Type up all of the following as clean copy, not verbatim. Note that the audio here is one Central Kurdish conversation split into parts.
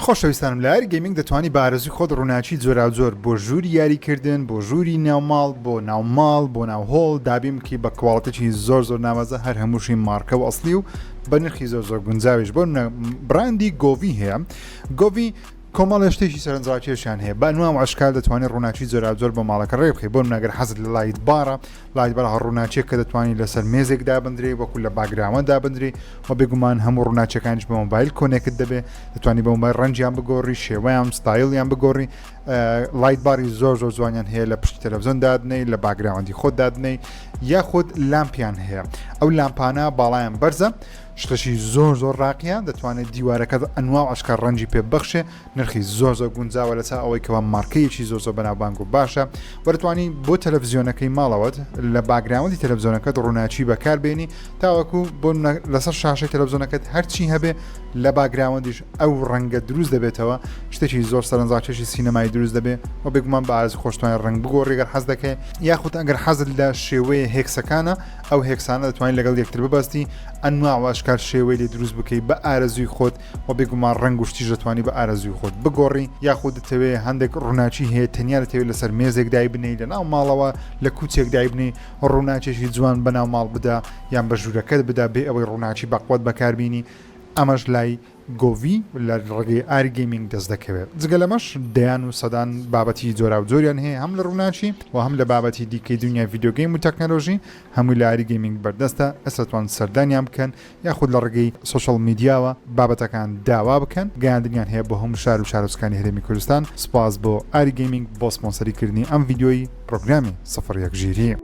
خۆشەویستانم لە ئاری گەیمینگ دەتوانی بە ئارەزوی خۆت ڕووناکی جۆراوجۆر بۆ ژووری یاریکردن، بۆ ژووری ناوماڵ، بۆ ناوماڵ، بۆ ناو هۆڵ دابین بکەی بە quality ێکی زۆر زۆر ناوازە هەر هەمووشی مارکە و ئەسڵی و بە نرخی زۆر زۆر گونجاویش بۆ نمونە بڕاندی گۆڤی هەیە گۆڤی کۆمەڵێ شتێکی سەرنجڕاکێشیان هەیە بە ئەنوا و ئەشکال دەتوانێت ڕووناکی جۆراوجۆر بۆ ماڵەکە ڕێ بخەی بۆ نمونە گەر حەزت لە light bar ە light bar ڕووناکیەک کە دەتوانی لەسەر مێزێک دابندرێ وەکو لە background دابندرێ و بێگومان هەموو ڕووناکیەکانیش بە مۆبایل connect دەبێ دەتوانی بە مۆبایل ڕەنگیان بگۆڕی شێوەیان ستایلیان بگۆڕی light bar ی زۆر زۆر جوانیان هەیە لە پشتی تەلەڤزیۆن دادنەی لە background ی خۆت دادنەی یاخود لامپیان هەیە ئەو لامپانە باڵایان بەرزە شتەشی زۆر زۆر ڕاقیە دەتوانێت دیوارەکەت ئەنوا و ئەشکال ڕەنگی پێ ببەخشێ نرخی زۆر زۆر گونجاوە لەسا ئەوەی کەوا مارکەیەکی زۆر زۆر بەناوبانگ و باشە و دەتوانی بۆ تەلەڤزیۆنەکەی ماڵەوەت لە background ی تەلەڤزیۆنەکەت ڕووناکی بەکاربێنی تاوەکو بۆ لەسەر شاشەی تەلەڤزیۆنەکەت هەرچی هەبێ لە background یش ئەو ڕەنگە دروست دەبێتەوە شتێکی زۆر سەرنجڕاکێشی سینەمایی دروست دەبێ و بێگومان بە ئارەزوی خۆشت توانای ڕەنگ بگۆڕی گەر حەز دەکەی یاخود ئەگەر حەزت لە شێوەی hex ەکانە ئەو hex انە دەتوانانی لەگەڵ یەکتر ببەستی ئەنواع و ئەشکال شێوەی لێ دروست بکەی بە ئارەزوی خۆت و بێگومان ڕەنگ و شتیش دەتوانی بە ئارەزوی خۆت بگۆڕی یاخود دەتەوێ هەندێک ڕووناکی هەیە تەنیا دەتەوێت لەسەر مێزێک دایبنێی لە ناو ماڵەوە لە کوچێک دایبنێی ڕووناکێکی جوان بە ناو ماڵ بدە یان بە ژوورەکەت بدە بێ ئەوەی ڕووناکی بەقوەت بەکاربینی ئەمەش لای گۆڤی لە ڕێگەی ئاری گەیمینگ دەست دەکەوێت. جگە لەمەش دەیان و سەدان بابەتی جۆراوجۆریان هەیە هەم لە ڕووناکی و هەم لە بابەتی دیکەی دونیای video game و تەکنەلۆژی هەمووی لە ئاری گەیمینگ بەردەستە ئێستا دەتوان سەردانیان بکەن یاخود لە ڕێگەی social media وە بابەتەکان داوا بکەن گەیاندنیان هەیە بۆ هەموو شار و شارۆچکانی هەرێمی کوردستان سوپاس بۆ ئاری گەیمینگ بۆ سپۆنسەری کردنی ئەم ڤیدیۆی پرۆگرامی سفر یەک ژیری.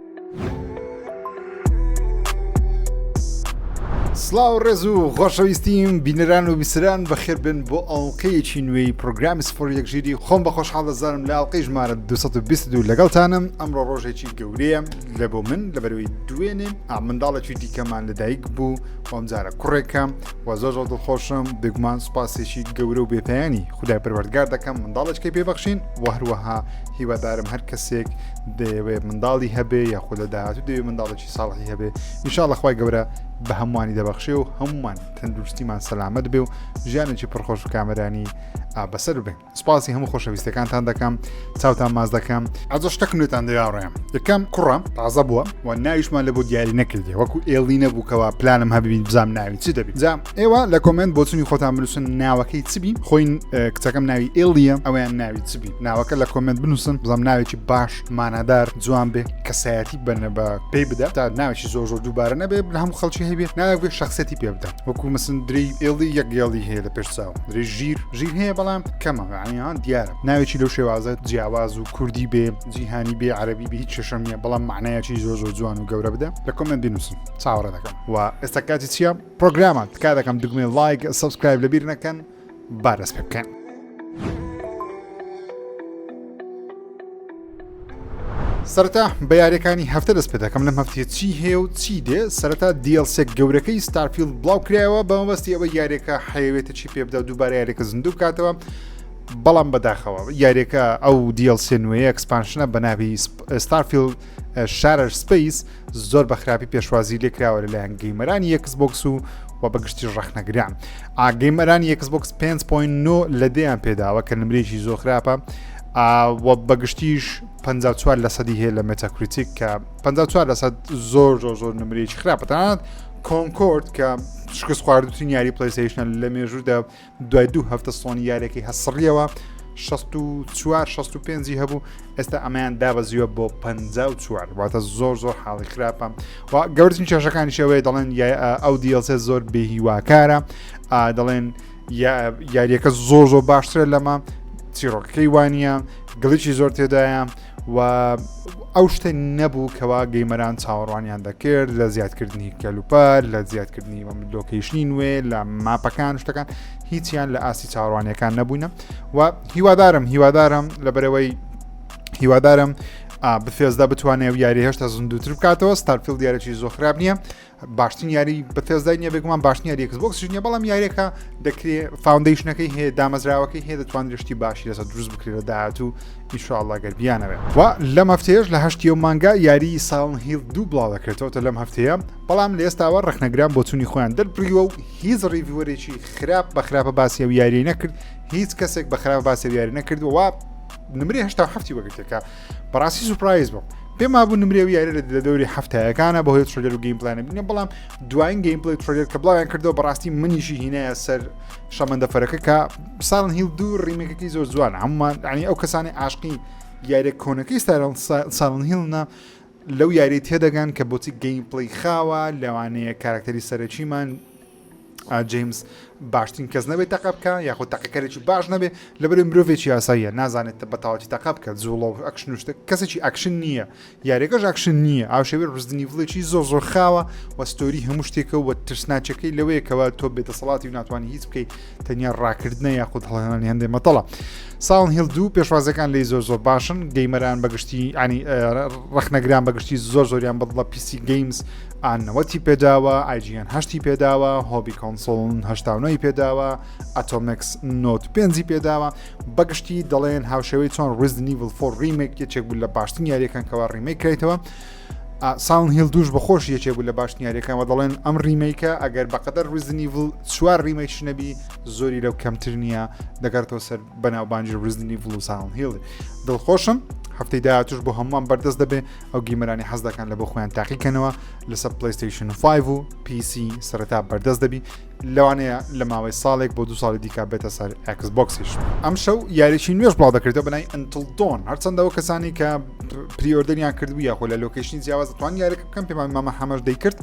سڵاو ڕێز و خۆشەویستیم بینەران و بیسەران بەخێربێن بۆ ئەڵقەیەکی نوێی پرۆگرامی سفر یەک ژیری خۆم بە خۆشحاڵ دەزانم لە ئەڵقەی ژمارە 222 لەگەڵتانم ئەمڕۆ ڕۆژێکی گەورەیە لە بۆ من لەبەرەوەی دوێنێ منداڵێکی دیکەمان لەدایک بوو ئەمجارە کوڕێکە و زۆر زۆر دڵخۆشم بێگومان سوپاسێکی گەورە و بێپایانی خودای پەروەردگار دەکەم منداڵێکەی پێبەخشین و هەروەها هیوادارم هەر کەسێک دەیەوێت منداڵی هەبێ یاخود لە داهاتوو دەیەوێت منداڵێکی ساڵحی هەبێ ئینشاءاللە خوای گەورە بە هەمووانی دەبەخشێ و هەمومان تەندروستیمان سەلامەت بێ و ژیانێکی پڕخۆش و کامەرانی بەسەر ببین سپاسی هەموو خۆشەویستەکانتان دەکەم چاوتان ماز دەکەم ئەزۆ شتێکم لێتان دەیاڕێم یەکەم کوڕە تازە بووە و ناویشمان لە بۆ دیاری نەکردی وەکو ئێڵی نەبوو کەوا پلانم هەبیت بزانم ناوی چی دەبی جا ئێوە لە comment بۆچونی خۆتان بنووسن ناوەکەی چ بی خۆی کچەکەم ناوی ئێڵیە ئەویان ناوی چ بی ناوەکە لە comment بنووسن بزانم ناوێکی باش مانادار جوان بێ کەسایەتی بەنە بە پێی بدە تا ناوێکی زۆر زۆر دووبارە نەبێ لە هەموو خەڵکی هەبێت ناوێک بێ شخصەتی پێ بدە وەکو مەسن دری ئێڵی یەک گێڵی هەیە لە پێش چاو دری ژیر ژیر هەیە بەڵام کەمە یان دیارە ناوێکی لەو شێوازە جیاواز و کوردی بێ جیهانی بێ عەربی بێ هیچ کێشەم نییە بەڵام معنایەکی زۆر زۆر جوان و گەورە بدە لە comment بنووسن چاوەڕێ دەکەم و ئێستا کاتی چییە پرۆگرامە تکا دەکەم دگمەی like subscribe لەبیر نەکەن با دەست پێ بکەین. سەرەتا بە یاریەکانی هەفتە دەست پێ دەکەم لەم هەفتەیە چی هەیە و چی دێ سەرەتا DLC گەورەکەی ستارفیلد بڵاو کرایەوە بە مەبەستی ئەوە یاریەکە حەیەوێتە چی پێ بدە و دووبارە یاریەکە زیندوو بکاتەوە بەڵام بەداخەوە یاریەکە ئەو DLC نوێیە expansion ە بە ناوی ستارفیلد شارەر سپەیس زۆر بە خراپی پێشوازی لێکراوە لەلایەن gamer انی یەکس بۆکس و و بەگشتی ڕەخنەگران gamer انی یەکس بۆکس 5.9 لە دەیان پێداوە کە نمرێکی زۆر خراپە و بەگشتیش 54 لە سەدی هەیە لە مێتاکریتیک کە 54 لە سەد زۆر زۆر زۆر نمرێکی خراپە تەنانەت کۆنکۆرد کە شکست خواردوترین یاری پلیستیشنە لە مێژوودا دوای دوو هەفتە سۆنی یاریەکەی هەسڕیەوە 64 65 هەبوو ئێستا ئەمەیان دابەزیوە بۆ 54 واتە زۆر زۆر حاڵی خراپە و گەورترین کێشەکانی شێوەیە دەڵێن ئەو DLC زۆر بێهیواکارە دەڵێن یاریەکە زۆر زۆر باشترە لەمە چیرۆکەکەی وانە glitch ی زۆر تێدایە و ئەو شتە نەبوو کەوا gamer ان چاوەڕوانیان دەکرد لە زیادکردنی کەلوپەل لە زیادکردنی location ی نوێ لە map ەکان شتەکان هیچیان لە ئاستی چاوەڕوانیەکان نەبووینە و هیوادارم هیوادارم لە بەرەوەی هیوادارم. Bethesda بتوانێت و یاری هێشتا زیندووتر بکاتەوە Starfield یارێکی زۆر خراپ نییە باشترین یاری Bethesda ی نییە بێگومان باشترین یاری Xbox ش نییە بەڵام یاریەکە دەکرێ foundation ەکەی هەیە دامەزراوەکەی هەیە دەتوانرێت شتی باشی لەسەر دروست بکرێت لە داهاتوو ئینشاءاللە گەر بیانەوێت و لەم هەفتەیەش لە هەشتی ئەو مانگە یاری Silent Hill دوو بڵاو دەکرێتەوە تا لەم هەفتەیە بەڵام لە ئێستاوە ڕەخنەگران بۆچوونی خۆیان دەربڕیوە و هیچ reviewer ێکی خراپ بە خراپە باسی ئەو یاریەی نەکرد هیچ کەسێک بە خراپ باسی ئەو یاری نەکرد و نمرەی 87 وەگرتێکە بەڕاستی surprise بووم پێم وابوو نمرەی ئەو یاری لە دەوری هەفتایەکانە بەهۆی trailer و gameplay انە بینە بەڵام دوایین gameplay trailer کە بڵاویان کردەوە بەڕاستی منیشی هینایە سەر شەمەندەفەرەکە کە Silent Hill دوو remake ەکەی زۆر جوانە هەمومان ینی ئەو کەسانی عاشقی یاریە کۆنەکەی Silent Hill نا لەو یاری تێدەگەن کە بۆچی gameplay خاوە لەوانەیە کارکتەری سەرەکیمان جەیمس باشترین کەس نەبێت تەقە بکە یاخود تەقەکەرێکی باش نەبێ لەبەر مرۆڤێکی یاساییە نازانێت بە تەواوەتی تەقە بکە جوڵە و ئەکشن و شتە کەسێکی ئەکشن نییە یاریەکەش ئەکشن نییە ئاوشێوی Resident Evil ێکی زۆر زۆر خاوە و story هەموو شتێکە و ترسناچەکەی لەوەیەکەوە تۆ بێدەسەڵاتی و ناتوانانی هیچ بکەیت تەنیا ڕاکردنە یاخود هەڵێنانی هەندێ مەتەڵە Silent Hill دوو پێشوازەکان لی زۆر زۆر باشن gamer ان بەگشتی ینی ڕخنەگران بەگشتی زۆر زۆریان بەدڵە PC Games ئان نەوەتی پێداوە، IGN هەشتی پێداوە، Hobby Console 89ی پێداوە، Atomics نۆت پێنجی پێداوە، بەگشتی دەڵێن هاوشێوەی چۆن Resident Evil 4 Remake یەکێک بوو لە باشترین یاریەکان کەوا remake کرایتەوە Silent Hill دووش بەخۆش یەکێک بوو لە باشترین یاریەکان و دەڵێن ئەم remake ە ئەگەر بەقەدەر Resident Evil چوار remake ش نەبی زۆری لەو کەمتر نییە دەگەڕێتەوە سەر بەناوبانگی Resident Evil و Silent Hill دڵخۆشم هەفتەی داهاتوش بۆ هەمووان بەردەست دەبێ ئەو gamer انی حەز دەکەن لە بۆ خۆیان تاقیکەنەوە لەسەر PlayStation 5 و PC سەرەتا بەردەست دەبی لەوانەیە لە ماوەی ساڵێک بۆ دو ساڵی دیکە بێتە سەر Xbox یش ئەم شەو یاریی نوێش بڵاو دەکرێتەوە بەنای Until Dawn هەرچەندەوە کەسانی کە pre-order یان کردبوو یاخۆ لە location ی جیاواز دەتوان یاریەکە بکەم پێمان مامە حەمەش دەیکرد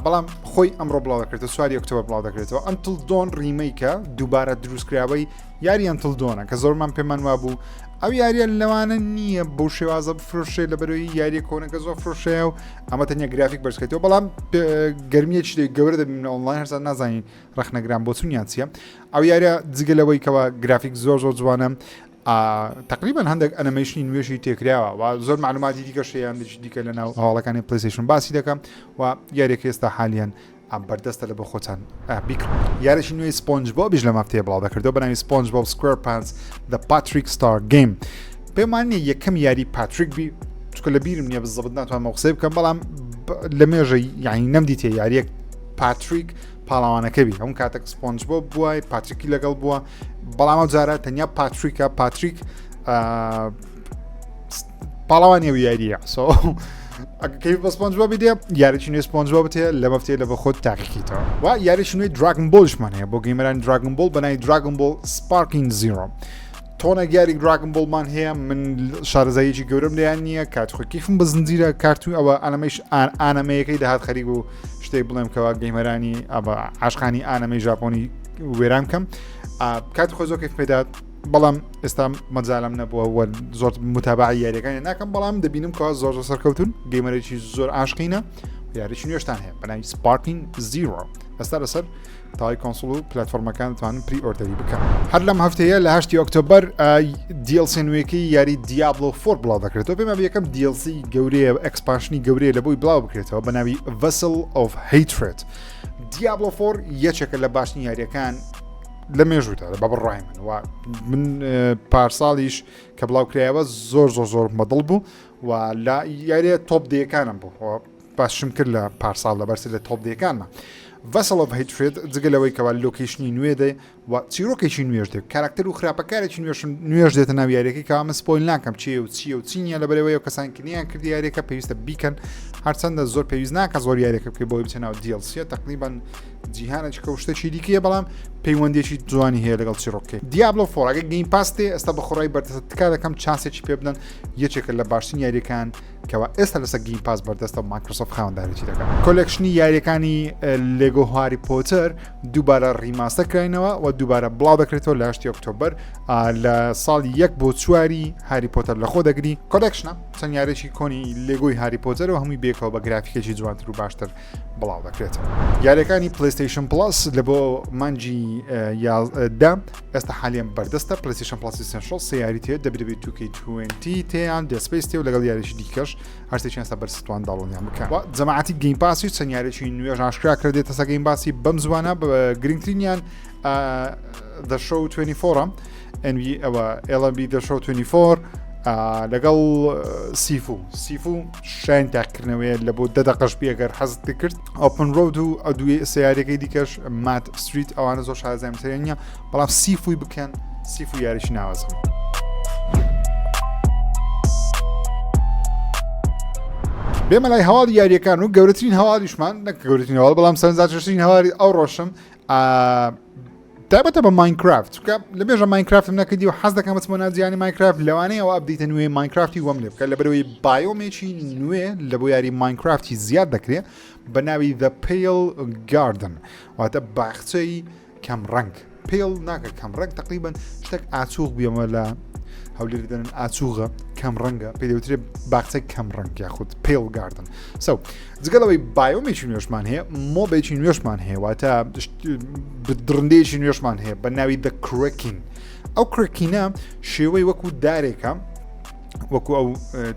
بەڵام خۆی ئەمڕۆ بڵاو دەکرێتەوە چواری ئۆکتۆبەر بڵاو دەکرێتەوە Until Dawn remake ە دووبارە دروستکراوەی یاری Until Dawn ە کە زۆرمان پێمان وابوو ئەو یاریە لەوانە نییە بەو شێوازە بفرۆشێ لە بەرەوەی یاریە کۆنەکە زۆر فرۆشەیە و ئەمە تەنیا گرافیک بەرزکەیتەوە بەڵام گەرمیەکی گەورە دەبین لە ئۆنلاین هەرسا نازانین ڕەخنەگران بۆچونیان چییە ئەو یاریە جگە لەوەی کەەوە گرافیک زۆر زۆر جوانە تقریبا هەندێک ئەنەمەیشنی نوێژی تێکراوە و زۆر معلوماتی دیکە شەیان دیکە لە ناو هەواڵەکانی PlayStation باسی دەکەم و یاریەکە ئێستا حالیان ئەم بەردەستە لە بۆ خۆتان بیکڕن. یاریی نوێی SpongeBob یش لەم هەفتەیە بڵاو دەکردەوە بە ناوی SpongeBob SquarePants The Patrick Star Game. پێم وان نییە یەکەم یاری پاتریک بی چکە لە بیرم نییە بزەبت ناتوانم قسەی بکەم بەڵام لە مێژە یعنی نەمدیتێ یاریەک پاتریک پاڵاوانەکە بی هەموو کاتێک SpongeBob بووە پاتریکی لەگەڵ بووە بەڵام ئەو جارە تەنیا پاتریکە پاتریک پاڵەوانی ئەو یاریە so کەی بە SpongeBob ی دێ یاریی نوێ SpongeBob ت هەیە لە مەفتەیە لە بە خۆت تاقیکەیتەوە و یاریی نوێی Dragon Ball یشمان هەیە بۆ gamer انی Dragon Ball بەناوی Dragon Ball Sparking Zero تۆنە یاری Dragon Ball مان هەیە من شارەزاییەکی گەورەم لیان نییە کات خۆی کیفم بە زنجیرە کارتون ئەوە ئەنەمەش ئانەمەیەکەی دەهات خەریک بوو شتێک بڵێم کەوا gamer انی ئەبە عاشقانی ئانەمەی ژاپۆنی وێران بکەم کات خۆ زۆر کەیف پێدات بەڵام ئێستا مەجالم نەبووە وە زۆر متابعی یاریەکانی ناکەم بەڵام دەبینم کەوا زۆر زۆر سەرکەوتون gamer ێکی زۆر عاشقینە یاریی نوێشتان هەیە بەناوی Sparking Zero ئێستا لەسەر تای console و پلتفۆرمەکان توانن pre-order ی بکەن هەر لەم هەفتەیە لە هەشتی ئۆکتۆبەر DLC نوێیەکەی یاری Diablo four بڵاو دەکرێتەوە پێما یەکەم DLC گەورەیە expansion ی گەورەیە لە بۆی بڵاو بکرێتەوە بە ناوی Vessel of Hatred Diablo four یەکێکە لە باشترین یاریەکان لە مێژوودا بە بڕای من و من پارساڵیش کە بڵاو کرایەوە زۆر زۆر زۆر مەدڵ بوو و لە یاریە top دەیەکانم بوو باشم کرد لە پارساڵ لە بەرسی لە top دەیەکانمە Vessel of Hatred جگە لەوەی کەوا location ی نوێ دێ و چیرۆکێکی نوێش دێت کاراکتەر و خراپەکارێکی نوێشم نوێش دێتە ناو یاریەکەی کە من spoil ناکەم چیە و چیە و چی نییە لەبەرەوەی و کەسان کنیان کردی یاریەکە پێویستە بیکەن هەرچەندە زۆر پێویست ناکە زۆر یاریەکە بکەی بۆی بچێ ناو DLC ە تقریبا جیهانە چکە و شتێکی دیکەیە بەڵام پەیوەندێکی جوانی هەیە لەگەڵ چیرۆکەکەی Diablo four ئەگە Game Pass تێ ئێستا بە خۆڕای بەردەستە تکا دەکەم chance ێکی پێ بدەن یەکێکە لە باشترین یاریەکان کەوا ئێستا لەسەر Game Pass بەردەستە و Microsoft خاوەندارێتی دەکات collection ی یاریەکانی LEGO Harry Potter دووبارە remaster کراینەوە و دووبارە بڵاو دەکرێتەوە لە هەشتی ئۆکتۆبەر لە ساڵی یەک بۆ چواری Harry Potter لەخۆ دەگری collection ە چەند یارێکی کۆنی LEGO ی Harry Potter و هەمووی بێکەوە بە گرافیکێکی جوانتر و باشتر. بڵاو دەکرێتەوە. یاریەکانی PlayStation Plus لە بۆ مانگی دە ئێستا حالیان بەردەستە PlayStation Plus Essential سێ یاری تێ WWE 2K20 تێیان Dead Space تێ و لەگەڵ یاریی دیکەش هەرسێکیان ئێستا بەرستوان download یان بکەن و جەماعەتی Game Pass ی چەند یاریی نوێژ ئاشکرا کرد دێتە سەر Game Pass ی بەم زوانە گرنگترینیان The Show 24 NB ئەوە MLB The Show 24 لەگەڵ Sifu Sifu شایەن تاقیکردنەوەیە لە بۆ دە دەقەش بی ئەگەر حەزت کرد Open Road و ئەو دوێ سیارەکەی دیکەش Mad Street ئەوانە زۆر شارەزایم سەریان نییە بەڵام Sifu ی بکەن Sifu یاریی ناوازە. بێمە لای هەواڵی یاریەکان و گەورەترین هەواڵیشمان نەک گەورەترین هەواڵ بەڵام سەرنجڕاکێشترین هەواڵی ئەو ڕۆشم تایبەتە بە Minecraft چونکە لە بێژە Minecraft م نەکردی و حەز دەکەم بچمە ناو جیهانی Minecraft لەوانەیە ئەوە update ە نوێ Minecraft ی وەم لێ بکە لەبەرەوەی biome ێکی نوێ لە بۆ یاری Minecraft ی زیاد دەکرێت بە ناوی The Pale Garden واتە باخچەی کەم ڕەنگ pale ناکە کەم ڕەنگ تقریبا شتێک ئاچوغ بیەمە لە هەولێر دەنن ئاچوغە کەم ڕەنگە پێ دەوترێت باخچەی کەم ڕەنگ یاخود Pale Garden so جگە لەوەی biome ێکی نوێشمان هەیە mob ێکی نوێشمان هەیە واتە دڕندەیەکی نوێشمان هەیە بە ناوی The Kraken ئەو Kraken ە شێوەی وەکو دارێکە وەکو ئەو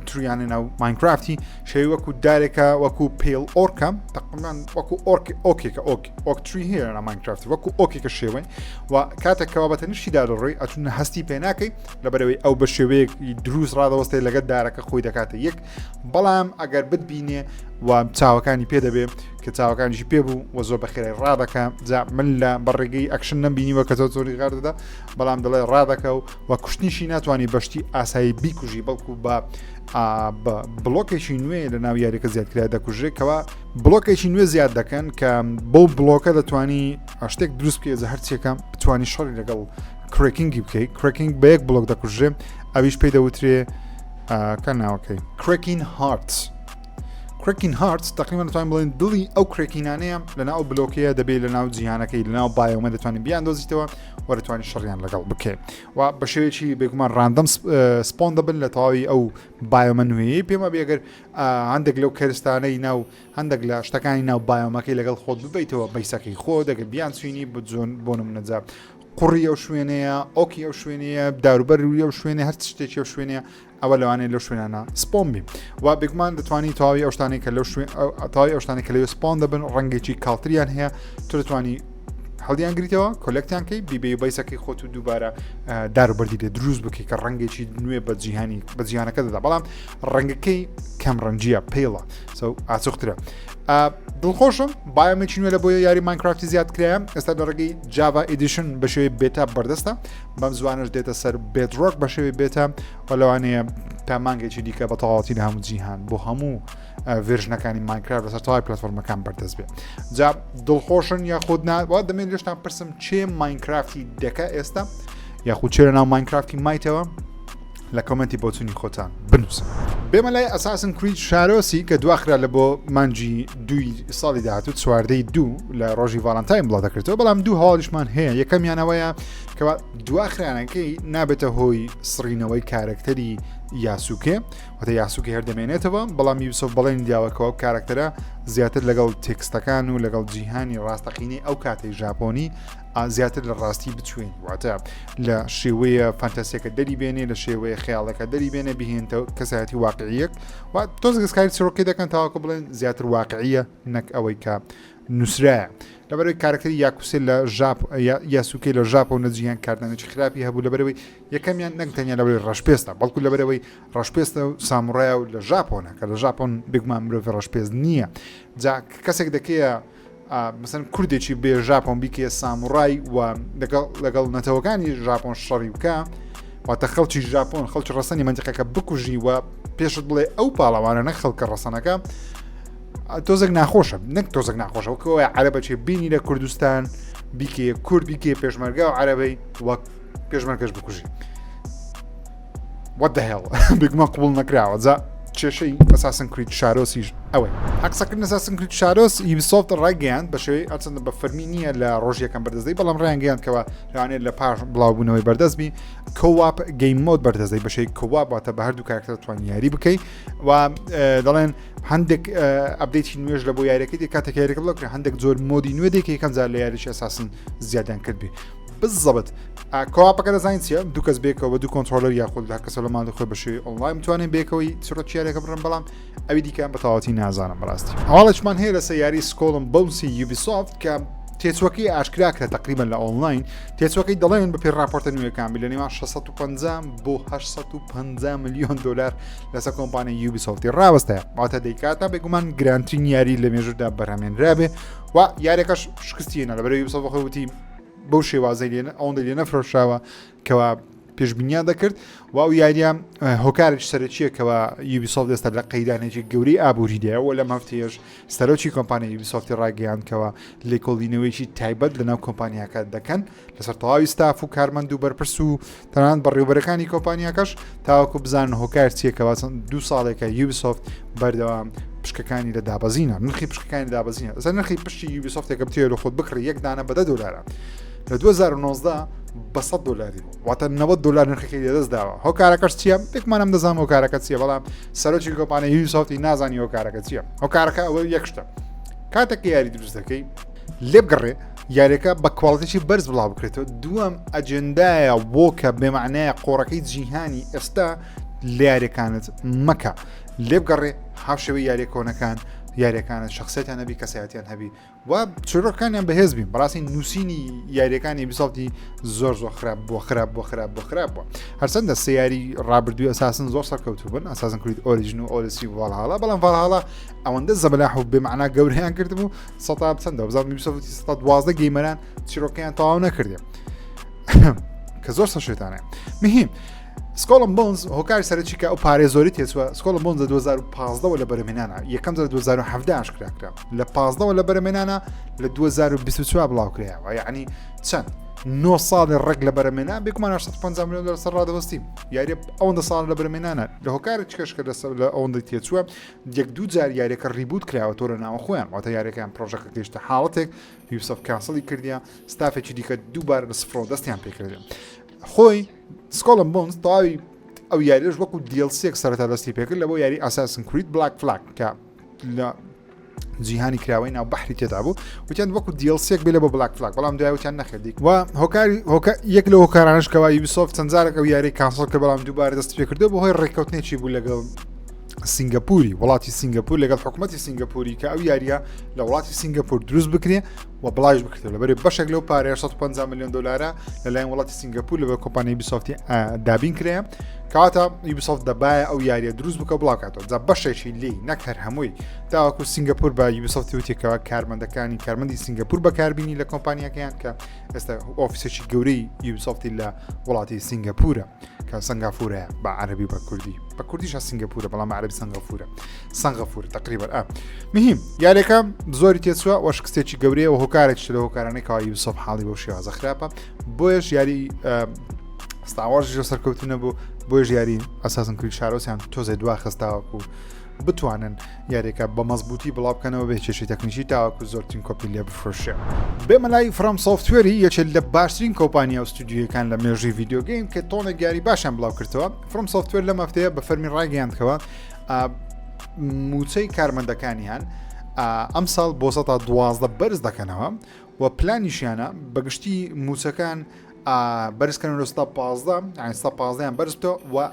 tree یانە ناو Minecraft ی شێوی وەکو دارێکە وەکو pale oak ە تقریبان وەکو oak oak ێکە oak oak tree هەیە لە Minecraft وەکو oak ێکە شێوەی و کاتێکەوە بە تەنیشتیدا دەڕۆی ئەچون هەستی پێ ناکەی لەبەرەوەی ئەو بە شێوەیەک دروست ڕادەوەستێت لەگەر دارەکە خۆی دەکاتە یەک بەڵام ئەگەر بتبینێ و چاوەکانی پێ دەبێ کە چاوەکانیشی پێ بوو و زۆر بەخێرای ڕادەکە جا من لە بەڕێگەی ئەکشن نەمبینیوە کە زۆر زۆری غار دەدا بەڵام دەڵێ ڕادەکە و و کوشتنیشی ناتوانانی بەشتی ئاسایی بیکوژی بەڵکو بە بە بلۆکێکی نوێ لە ناو یاریەکە زیادکرا دەکوژرێت کەوا بلۆکێکی نوێ زیاد دەکەن کە بەو بلۆکە دەتوانی شتێک دروست بکەیت هەرچیەکە بتوانی شەڕی لەگەڵ Kraken ی بکەیت Kraken بە یەک بلۆک دەکوژرێ ئەویش پێی دەوترێ کە ناوەکەی Kraken Heart Kraken Heart تقریبا دەتوانین بڵێن دڵی ئەو Kraken انەیە لەنا ئەو بلۆکەیە دەبێت لە ناو جیهانەکەی لە ناو biome ە دەتوانین بیان دۆزیتەوە و دەتوانین شەڕیان لەگەڵ بکەین و بە شێوەیەکی بێگومان random spawn دەبن لە تەواوی ئەو biome ە نوێیەی پێما بێگەر هەندێک لەو کەرستانەی ناو هەندێک لە شتەکانی ناو biome ەکەی لەگەڵ خۆت ببیتەوە base ەکەی خۆ دەگە بیان چینی بجۆن بۆ منەجا قوڕی ئەو شوێنەیە oak ی ئەو شوێنەیە داروبەروی ئەو شوێنە هەر شتێکی ئەو شوێنەیە ئەوە لەوانەیە لەو شوێنانە spawn بی و بێگومان دەتوانی تەواوی ئەو شتانەی کە لەو شوێن تەواوی ئەو شتانەی کە لەوێ spawn دەبن ڕەنگێکی کاڵتریان هەیە تۆ دەتوانی هەڵیان گریتەوە collect یان کەی بیبەی base ەکەی خۆت و دووبارە دار و بەردی لێ دروست بکەی کە ڕەنگێکی نوێ بە جیهانی بە جیهانەکە دەدا بەڵام ڕەنگەکەی کەم ڕەنگیە pale ە so ئاچوخترە دڵخۆشم biome ێکی نوێ لە بۆ یاری Minecraft ی زیاد کرایە ئێستا لە ڕێگەی Java Edition بە شێوەی beta بەردەستە بەم زوانش دێتە سەر Bedrock بە شێوەی beta و لەوانەیە تا مانگێکی دیکە بە تەواوەتی لە هەموو جیهان بۆ هەموو version ەکانی Minecraft لەسەر تەواوی پلاتفۆرمەکان بەردەست بێ جا دڵخۆشن یاخود نا وا دەمێن لێشتان پرسم چێ Minecraft ی دەکە ئێستا یاخود چێ لە ناو Minecraft ی مایتەوە لە comment ی بۆچوونی خۆتان بنووسن. بێمە لای Assassin's Creed Shadows ی کە دواخرا لە بۆ مانگی دووی ساڵی داهاتوو چواردەی دوو لە ڕۆژی ڤالانتاین بڵاو دەکرێتەوە بەڵام دوو هەواڵیشمان هەیە یەکەمیانەوەیە کەوا دواخرانەکەی نابێتە هۆی سڕینەوەی کارەکتەری یاسوکێ واتە یاسوکێ هەر دەمێنێتەوە بەڵام Ubisoft بەڵێن دیاوەکەەوە کارەکتەرە زیاتر لەگەڵ تێکستەکان و لەگەڵ جیهانی ڕاستەقینەی ئەو کاتەی ژاپۆنی زیاتر لە ڕاستی بچوین واتە لە شێوەیە فانتاسیەکە دەری بێنێ لە شێوەیە خەیاڵەکە دەری بێنێ بهێنتەوە کەسایەتی واقعیەک و تۆز گەسکاری چیرۆکی دەکەن تاوەکو بڵێن زیاتر واقعیە نەک ئەوەی کە نووسرایە لەبەرەوەی کارکتەری یاکوسێ لە ژاپ یاسوکەی لە ژاپۆن لە جیهان کاردانێکی خراپی هەبوو لەبەرەوەی یەکەمیان نەک تەنیا لەبەری ڕەشپێستە بەڵکو لەبەرەوەی ڕەشپێستە و ساموڕایە و لە ژاپۆنە کە لە ژاپۆن بێگومان مرۆڤ ڕەشپێست نییە جا کەسێک دەکەیە مەسەن کوردێکی بێ ژاپۆن بیکێ ساموڕای و لەگەڵ لەگەڵ نەتەوەکانی ژاپۆن شەڕی بکە واتە خەڵکی ژاپۆن خەڵکی ڕەسەنی منتیقەکە بکوژی و پێشت بڵێ ئەو پاڵەوانە نەک خەڵکە ڕەسەنەکە تۆزێک ناخۆشە نەک تۆزێک ناخۆشە وەکەوە عەرەبەچێ بینی لە کوردستان بیکێ کورد بیکێ پێشمەرگە و عەرەبەی وەک پێشمەرگەش بکوژی What the hell بێگومان قبول نەکراوە جا. کێشەی Assassin's Creed Shadows یش ئەوەی قسەکردن Assassin's Creed Shadows Ubisoft ڕایگەیاند بە شێوەی ئەرچەندە بە فەرمی نییە لە ڕۆژ یەکەم بەردەستەی بەڵام ڕایانگەیاند کەەوە لەوانەیە لە پاش بڵاوبوونەوەی بەردەست بی co-op game mode بەردەستەی بەشەی co-op واتە بە هەردوو کارکتەر توان یاری بکەی و دەڵێن هەندێک update ی نوێژ لە بۆ یاریەکەی دێ کاتێک یاریەکە بڵاو هەندێک زۆر mode ی نوێ دێک یەکەم جار لە یاریی Assassin زیادیان کردبی بزەبت co-op ەکە دەزانین چیە دوو کەس بێکەوە بە دوو controller یاخود هەر کەسە لە ماڵی خۆی بە شێوەی ئۆنلاین بتوانێت بێکەوەی چڕۆکی یاریەکە بڕن بەڵام ئەوی دیکە بە تەواوەتی نازانم بەڕاستی هەواڵێکمان هەیە لەسەر یاری Skull and Bones ی Ubisoft کە تێچوەکەی ئاشکرا کرا تقریبا لە ئۆنلاین تێچوەکەی دەڵێن بە پێی راپۆرتە نوێەکان بی لە نێوان 650 بۆ 850 میلیۆن دلار لەسەر کۆمپانیای Ubisoft ی ڕاوەستایە واتە دەیکاتە بێگومان گرانترین یاری لە مێژوودا بەرهەمێنرابێ و یاریەکەش شکستیێنە لەبەرەوەی Ubisoft خۆی وتی بەو شێوازەی لێ ئەوەندە لێ نەفرۆشراوە کەوا پێشبینیان دەکرد و ئەو یاریە هۆکارێکی سەرەکیە کەوا Ubisoft ئێستا لە قەیرانێکی گەورەی ئابووریدایە و لەم هەفتەیەش سەرۆکی کۆمپانیای Ubisoft ی ڕاگەیاندکەوە لێکۆڵینەوەیکی تایبەت لەناو کۆمپانیاکە دەکەن لەسەر تەواوی ستاف و کارمەند و بەرپرس و تەنانەت بەڕێوبەرەکانی کۆمپانیاکەش تاوەکو بزانن هۆکار چییە کەوا چەند دوو ساڵێکە Ubisoft بەردەوام پشکەکانی لە دابەزینە نرخی پشکەکانی دابەزینە ئەسە نرخی پشتی Ubisoft ێکە بتەوێت لە خۆت بکڕی یەک دانە بە 10 دلارە لە 2019 بە 100 دلاری بوو واتە 90 دلار نرخەکەی لەدەست داوە هۆکارەکەش چییە بێکمانم دەزانم هۆکارەکە چییە بەڵام سەرۆکی کۆمپانیای Ubisoft ی نازانی هۆکارەکە چییە هۆکارەکە ئەوە یەک شتە کاتێک کە یاری دروست دەکەی لێبگەڕێ یاریەکە بە quality ی بەرز بڵاو بکرێتەوە دووەم ئەجێندایە بۆ کە بێمانایە قۆڕەکەی جیهانی ئێستا لە یاریەکانت مەکە لێبگەڕێ هاوشێوەی یاریە کۆنەکان یاریەکانت شخصێتیان هەبی کەسایەتیان هەبی و چیرۆکەکانیان بەهێز بین بەڕاستی نووسینی یاریەکانی Ubisoft ی زۆر زۆر خراپ بووە خراپ بووە خراپ بووە خراپ بووە هەرچەندە سیاری ڕابردووی Assassin زۆر سەرکەوتوو بن Assassin's Creed Origins و Odyssey و Valhalla بەڵام Valhalla ئەوەندە زەبەلاح و بێمەعنا گەورەیان کردبوو سەتا چەندە بزانم Ubisoft 112 gamer ان چیرۆکەیان تەواو نەکردێ کە زۆر سەشێتانە مهم Skull and Bones هۆکاری سەرەکی کە ئەو پارێ زۆری تێچوە Skull and Bones لە 2015ەوە لە بەرەمێنانە یەکەم جار 2017 ئاشکرا کرا لە 15ەوە لە بەرەمێنانە لە 2024 بڵاو کرایەوە یعنی چەند 9 ساڵی ڕێک لە بەرەمێنان بێکمان 850 میلیۆن دلار سەر ڕادەوەستی یاری ئەوەندە ساڵ لە بەرەمێنانە لە هۆکاری چکەش کە لەسەر لە ئەوەندەی تێچووە یەک دوو جار یاریەکە reboot کراوە تۆ لە ناوە خۆیان واتە یاریەکەیان پرۆژەکە گەیشتە حاڵەتێک Ubisoft cancel ی کردیان ستافێکی دیکە دووبارە لە سفرەوە دەستیان پێکردن خۆی Skull and Bones تەواوی ئەو یاریش وەکو DLC ێک سەرەتا دەستی پێکرد لە بۆ یاری Assassin's Creed Black Flag کە لە جیهانی کراوەی ناو بەحری تێدا بوو وتیان وەکو DLC ێک بێ لە بۆ Black Flag بەڵام دوای وتیان نەخێردیک و هۆکاری هۆکە یەک لە هۆکارانش کەوا Ubisoft چەند جارێک ئەو یاری cancel کرد بەڵام دووبارە دەست پێکردەوە بەهۆی ڕێککەوتنێکی بوو لەگەڵ سنگەپوری وڵاتی سنگەپور لەگەڵ حکوومەتی سنگەپوری کە ئەو یاریە لە وڵاتی سنگەپور دروست بکرێ و بڵاویش بکرێت لەبەری بەشێک لەو پارەیە 150 میلیۆن دلارە لەلایەن وڵاتی سنگەپور لە بە کۆمپانیای Ubisoft ی دابین کرێ کاتە Ubisoft دەبایە ئەو یاریە دروست بکە بڵاوکاتەوە جا بەشێکی لی نەک هەر هەمووی تاوەکو سنگەپور بە Ubisoft ی وتێکەوە کارمەندەکانی کارمەندی سنگەپور بەکاربینی لە کۆمپانیەکەیان کە ئێستا office ێکی گەورەی Ubisoft ی لە وڵاتی سنگەپورە کە سنگافورەیە بە عەربی بە کوردی بە کوردیش سنگەپورە بەڵام عەربی سنگافورە سنگافور تقریبا ئا مهم یاریەکە زۆری تێچووە وە شکستێکی گەورەیە و هۆکارێک لە هۆکارانەی کەوا Ubisoft حاڵی بەو شێوازە خراپە بۆیەش یاری Star Wars ژە سەرکەوتو نەبوو بۆیش یاری Assassin's Creed Shadows یان تۆزێ دوا خستاوەکو بتوانن یاریەکە بە مەزبوتی بڵاو بکەنەوە بێ کێشەی تەکنیکی تاوەکو زۆرترین کۆپی لێ بفرۆشێ. بێمە لای FromSoftware ی یەکێک لە باشترین کۆمپانیا و ستودیۆیەکان لە مێژووی video game کە تۆنێک یاری باشیان بڵاو کردەوە FromSoftware لەم هەفتەیە بە فەرمی ڕایگەیاندکەوە موچەی کارمەندەکانیان ئەم ساڵ بۆ 12 بەرز دەکەنەوە و پلانیشیانە بەگشتی موچەکان بەرزکەن لە 15 15یان بەرز بکەوە و